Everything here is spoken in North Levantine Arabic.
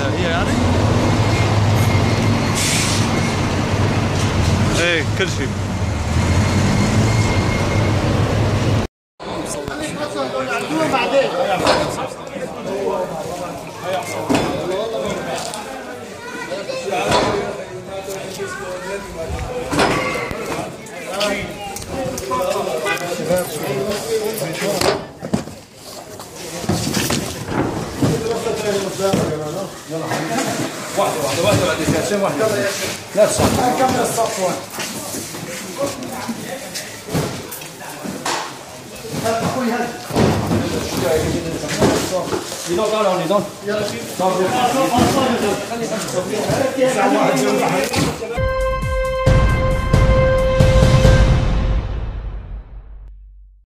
الغذائية يعني؟ ايه كل شيء. واحدة واحدة واحدة بعد كاسين واحدة لا تصف. نكمل الصف وين؟ اخوي هات. يلا.